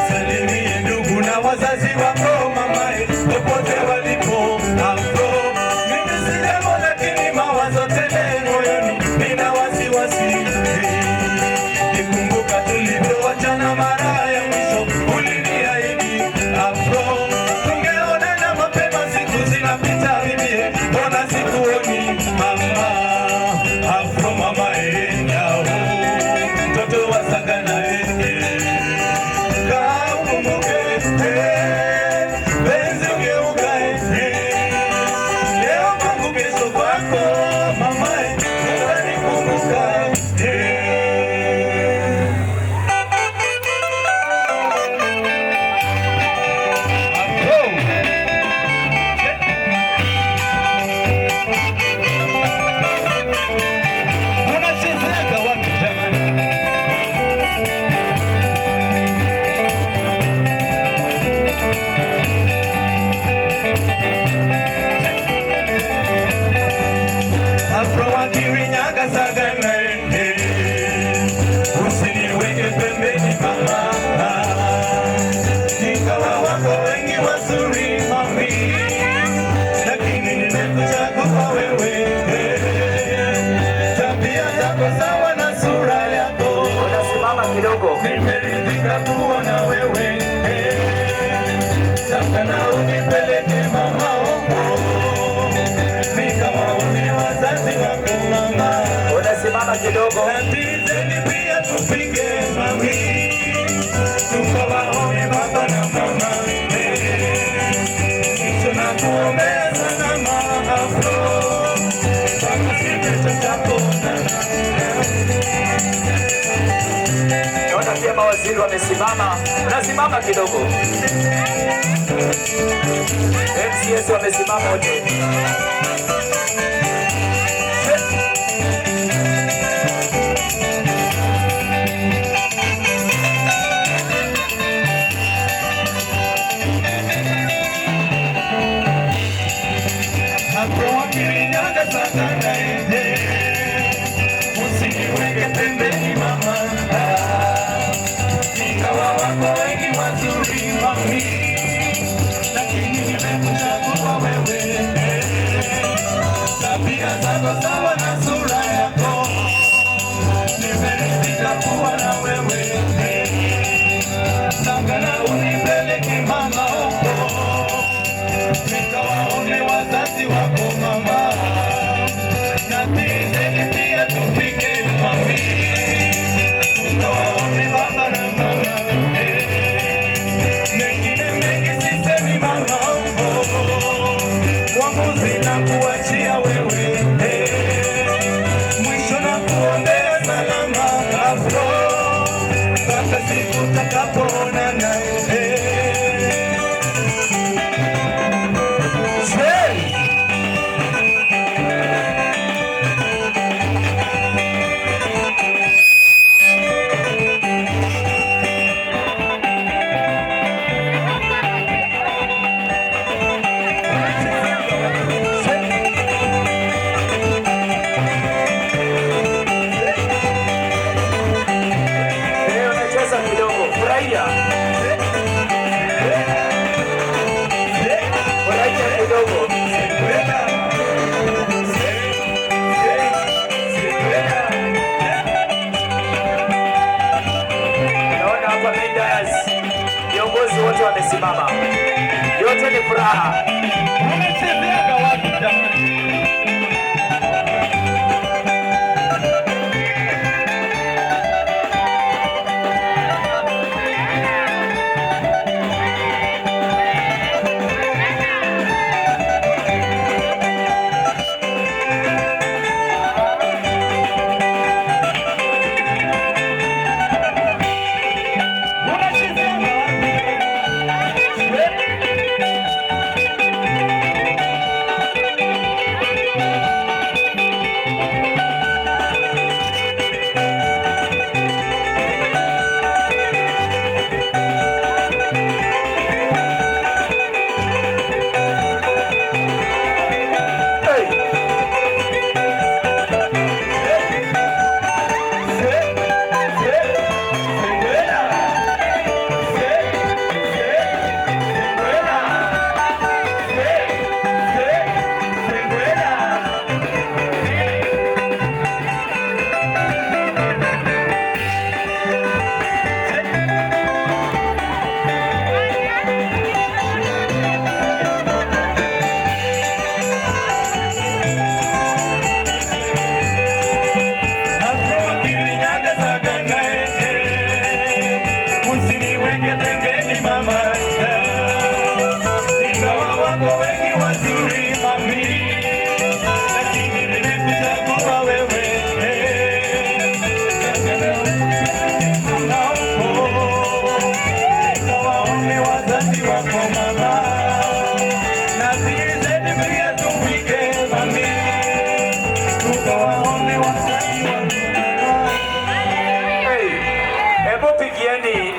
Salimie ndugu na wazazi wako mamae, popote walipo hapo. Mimi si jambo lakini mawazo tele moyoni, nina wasiwasi. Nikumbuka tulivyoachana mara ya mwisho, uliniahidi afro. Tungeonana mapema, siku zinapita bibie, mbona sikuoni mama? Afro mama eh, yao, mtoto wa Sagana eh. Kaukumbuke, penzi ugeuka, leo kwangu kesho kwako mama, utanikumbuka. Afro. Unachezeaga wapi jamani? Afro wa Kirinyaga Sagana, usiniweke pembeni mama, ingawa wako wengi wazuri mami, lakini nimekuchagua wewe, tabia zako sawa na sura yako, Unasimama kidogo. Nimeridhika kuwa na wewe, Sagana unipeleke mama huko, nikawaone wazazi wako mama. Unasimama kidogo. Natizeni pia tupige mami, tukawaone baba na mama. Kisha nakuombea sana maafro, mpaka siku tutakapoonana. Naona pia mawaziri wamesimama. Unasimama kidogo. MCS wamesimama wote. Afro wa Kirinyaga Sagana, usiniweke pembeni mama, ingawa wako wengi wazuri mami, lakini nimekuchagua wewe, tabia zako sawa na sura yako, nimeridhika kuwa na wewe, Sagana unipeleke mama huko, nikawaone wazazi wako mama, na tizeni pia tupige mami, tukawaone baba na mama, Mengine mengi sisemi mama, oh, uamuzi na kuachia wewe, Mwisho na kuombea salama afro, mpaka siku tutakapoonana, Hey! Unacheza kidogo. Furahia. Furahia kidogo. Naona hapa main dais viongozi wote wamesimama. Yote ni furaha. Unachezeaga wapi jamani? Unachezeaga wapi? Ni wakati wa Hey, hebu pigieni.